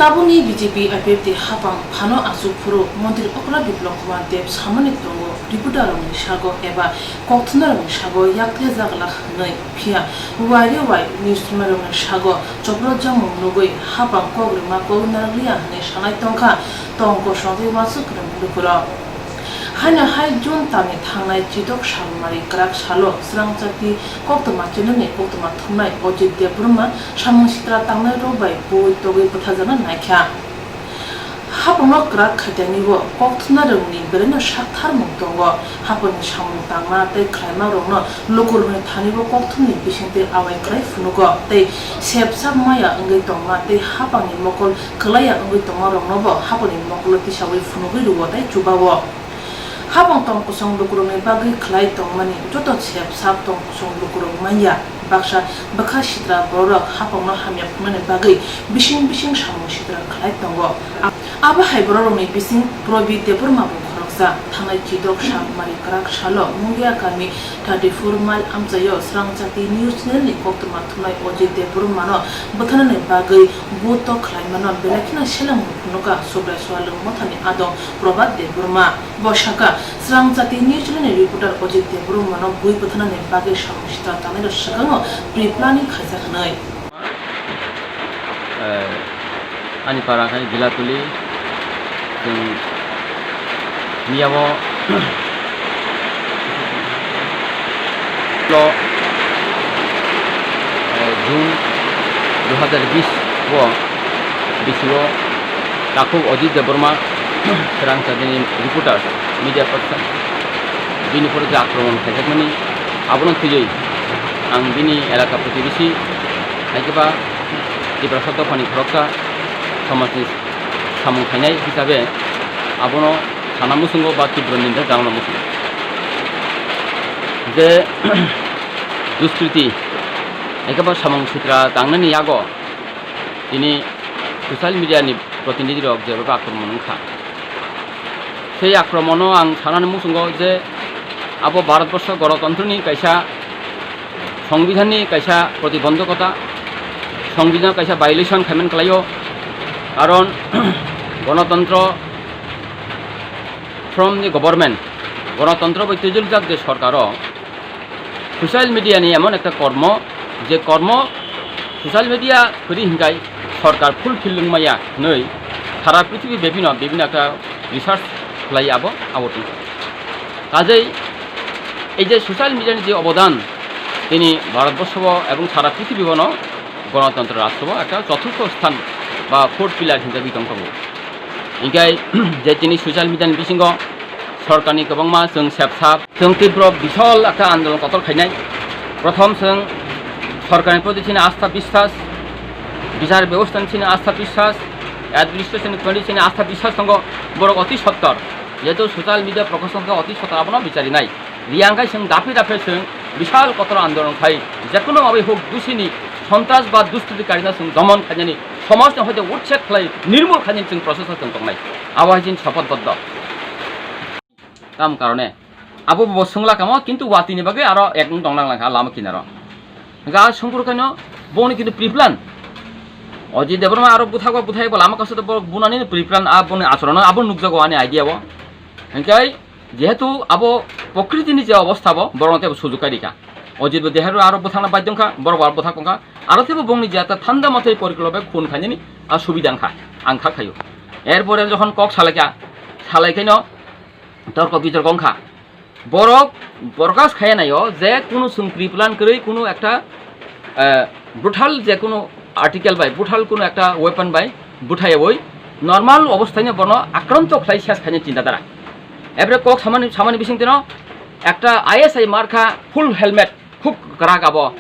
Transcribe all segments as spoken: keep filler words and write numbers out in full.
Tabukni B J P I P F T hapang phano achuk phuru Montri Okra Biplab Kumar Deb samani tongo, reporter rokni sago eba kokthumnai rokni sago yakle jagla hwnwi, phiya waire wai news rokni sago chopro jamung nugwi hapang kok rwma kok narwkliya hwnwi sanai tongkha tong kosong tei uansuk kwrwng lukurok. Haino hai June talni thangnai chitok salmari kwrak salo swrangchati koktwma channelni koktwma thumnai Ajit Debbarma samung sitra tangnai rok bai bui togwi bwtharjakna naikha. Hapangno kwrak khaitani o kokthumnai rokni belaino saktharmung tongo. Hapangni samung tangma tei khlaima rokno lukurokni thani o kokthumni bisingtwi awai khlai phunugo tei sep sak maya wngwi tongma tei hapangni mokol kwlaiya wngwi tongma roknobo hapangni mokolo tisawi phunugwi rwo tei chubao. Hapang tong kosong lukurokni bagwi khlai tongmani joto sep sak tong kosong lukurok manya. Baksa bwkha sitra bororok hapangno hamya phunuknani bagwi bising bising samung sitra khlai tongo. Abo hai bororokni bising Probit Debbarma bo khoroksa. Thangnai chitok salmari kwrak salo Mungia kami thirty four mile amchaio swrangchati news channelni koktwma thumnai Ajit Debbarmano bwtharnani bagwi bui tok khlaimano belai kheno selengmung phunukha Subraiyung Mothani adong Probit Debbarma. Bo sakha, swrangchati news channelni reporter Ajit Debbarmano bui bwtharnani bagwi samung sitra tangnairok swkango pre-planning khaijak hwnwi. Eh, ani para khe Gilatuli. Chwng miyao lo, eh, June dui hazar bish o bisingo takhuk Ajit Debbarma, swrangchati ni reporter, media person, bini upor je akromon khaijakmani, abono twiwi ang bini elaka protibesi, hai khe ba Tiprasa dophani khoroksa somajni samung khainai hisabe abono sana muchungo ba tibro ninda janana muchungo. Je duskriti, hai khe ba samung sitra tangnani yago tini social media ni protinidhi rok jeba akromon wngkha. Sei akromono ang sanani muchungo je abo Bharatborsho gorotontroni kaisa, songbidhanni kaisa protibondhokota, songbidhan kaisa violation khaimani kwlaio. Karon gonotontro from the government, gonotontro bai twijuljak je sorkaro social media ni emon ekta kormo, je kormo social media kwrwi hinkai sorkar fulfill wngmaya hwnwi sara prithibi bebino bibino ekta research khlai abo, abo tongkha. Kajei ei je social media ni je obodan tini Bharatborsho o ebong sara prithibi bono gonotontro rashtra o ekta choturtho sthan ba fourth pillar hinjagwi tongkha bo. Hinkhe je tini social media ni bisingo sorkarni kwbangma chwng sepsap, chwng tibro bisal ekta andolon kotor khainai. Prothom chwng sorkarni proti chini astha biswas, bichar bebosta ni chini astha biswas, administration ni proti chini astha biswas tongo, borok oti sottor. Jehetu social media prokoshan khe oti sottor abono bicharinai. Riyang khai chwng daphe daphe chwng bisal kotor andolon khai, jekunu mabai huk dusini sontras ba duskriti karino chwng domon khainani, somajni hoite utset khlai nirmul khainani chwng process o chwng tongnai. Abo hai chini sopoth boddo. Tam karone abo bo swngla kamo, kintu watini bagwi aro ek wng tong nang langkha lama kinaro. Ga songkuru kaino boni kintu pre-plan. Ajit Debbarma aro bwthakba bwthai bo lama kaso to borok bunani pre-plan a boni achorono abo nukjago ani idea o. Hinkhe jehetu abo prokriti ni je obostha bo borokno teibo sujuk kai rikha. Ajit bo deheru aro bwthakna baidhyo wngkha, borok bo aro bwthak wngkha. Aro teibo bongni je ta thanda mothai poriklo bai khun khainani a subida wngkha, ang kha khaio. Erpore jokhon kok salaikha, salaikhaino torko bitorko wngkha. Borok broadcast khaiya naio je kunu chwng pre-plan kwrwi kunu ekta, eh, brutal je kunu article bai, brutal kunu ekta weapon bai bwthaiyawi normal obosthaino bono akronto khlai ses khainai chinta dhara. Ebore kok samani, samani bisingtwino ekta I S I markha full helmet, khub kwrak abo.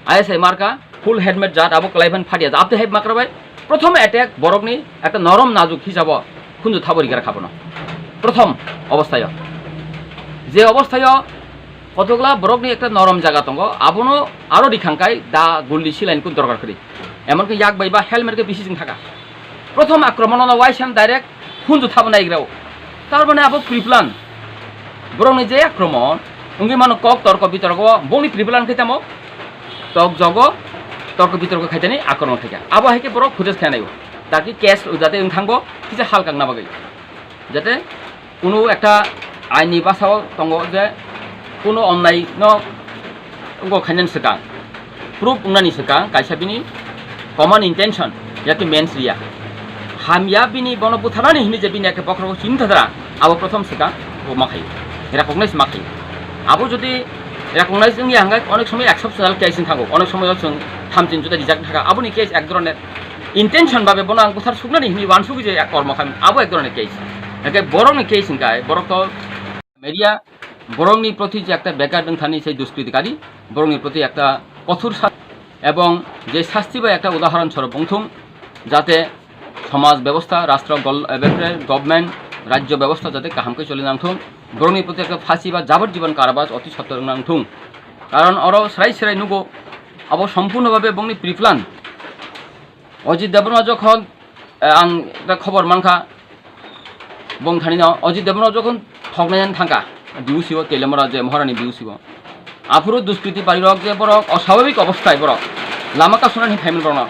I S I marka, full helmet jat abo kwlai phan phadia jat. Abte hai makra bai prothom attack borokni ekta norom najuk hisabo khunju thabo rigra khabono. Prothom obosthayo. Je obosthayo kotokla borokni ekta norom jaga tongo, abono aro rikhang kai da gulli silain kun dorkar kwrwi. Emon khe yak bai ba helmet khe bisi jing thaka. Prothom akromon no waisem direct hunju thabo naigrao. Tar mane abo pre-plan. Borokni je akromon, wngwi mano kok torko bitorko, bongni pre-plan khe tamo tok jogo, torko bitorko khaitani akromon khaikha. Abo hai khe borok footage khe naio. Taki case jate wng thangbo kisa halkang na bagwi, jate kuno ekta aini basao tongo je kuno onnai no wngkha khainani swkang, proof wngnani swkang kaisa bini common intention, jate mens riya, hamya bini bono butharnani hini je bini ekhe bokhorok chini thadra, abo prothom swkang bo ma khayo, recognize ma khayo. Abo jodi recognize wngya hwnkhe onek somoi ekshot sajal case wng thango, onek somoi o chwng thamchin juda rijak thaka, aboni case ek dhoroner intention babe bono ang buthar suknani hini wansugwi je kormo kha, abo ek dhoroner case. Hwnkhe borokni case hwnkhe borok to media, borokni proti je ekta bekar wng thani sei duskritikari, borokni proti ekta kothor sa-, ebong je sasti bai ekta udahoron sorob wngthung, jate somaj bebosta, rastro gol-, eh, bebre, government, rajyo bebosta jate kaham khe choli nangthung, borokni proti ekta phasi ba jabor jibon karabas oti sottor wng nangthung. Karon oro srai srai nugo, abo sompurno babe bongni pre-plan. Ajit Debbarma jokhon, eh, ang ekta khobor mankha, bong thani no Ajit Debbarma jokhon thoknai thangkha, B O C o Teliamura je Maharani B O C o. Aphuru duskriti bari rok je borok oswabhabik obosthai borok lama kasuna ni phaimani borok no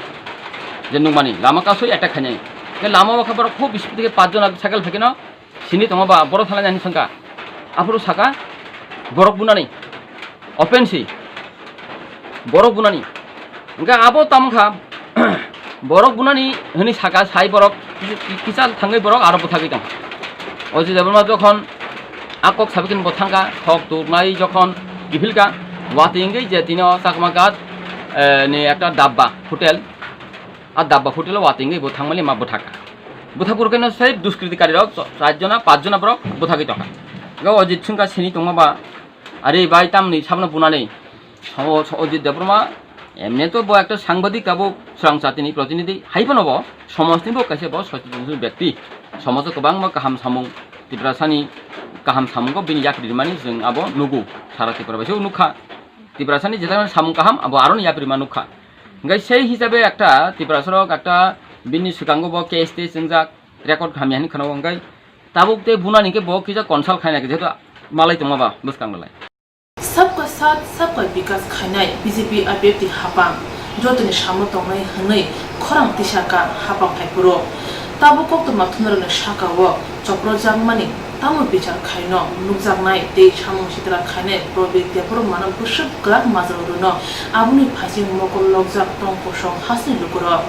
je nukmani lama kasui attack khainai. Ke lama o khe borok khub speed khe pach jona cycle phaikhe no sini tongma ba borok thalai nani sangka. Aphuru saka borok bunani open si borok bunani. Hingke abo tamo kha borok bunani hini saka sai borok kisa thangwi borok aro bwthagwi tong. Ajit Debbarma jokhon a kok sabikin bo thangka, thok turnai jokhon kiphilka, watwi wngwi je tini o Chakma Ghat, eh, ni ekta dabba hotel, a dabba hotel o watwi wngwi bo thangmani ma bwthaka. Bwthakur khe no sei duskritikarok char jona, pach jona borok bwthagwi tongkha. Hingke Ajit sungka sini tongma ba, "Are bai, tamni sabno bunani?" Samo so Ajit Debbarma, emne to bo ekta sangbadik, abo swrang jatini protinidhi, hai phano bo somajni bo kaisa bo socheton bekti. Somajo kwbangma kaham samung, Tiprasani kaham samungo bini yapri rimani chwng abo nugo, sara Tripura baisio nukha. Tiprasani jetamani samung kaham abo aroni yapri ma nukha. Hingke sei hisabe ekta Tiprasarok ekta bini swkango bo case tei chengjak, record hamya hinwi khwnao, hingke tabuk tei bunani hingke bo kisa consult khaina khe, jehetu malai tongma ba bwskang lalai. Sabka saath, sabka bikas khainai B J P I P F T hapang, jotoni samo tongnai hwnwi khorang tisa ka hapang hai phuru. Tabuk koktwma thumnarokni saka-o choprojakmani tamo bichar khaino nukjaknai tei samung sitra khainai Probit Debbarmano bwswk kwrak majra rwno aboni phaising mokol lokjak tong kosong hasteni lukurok.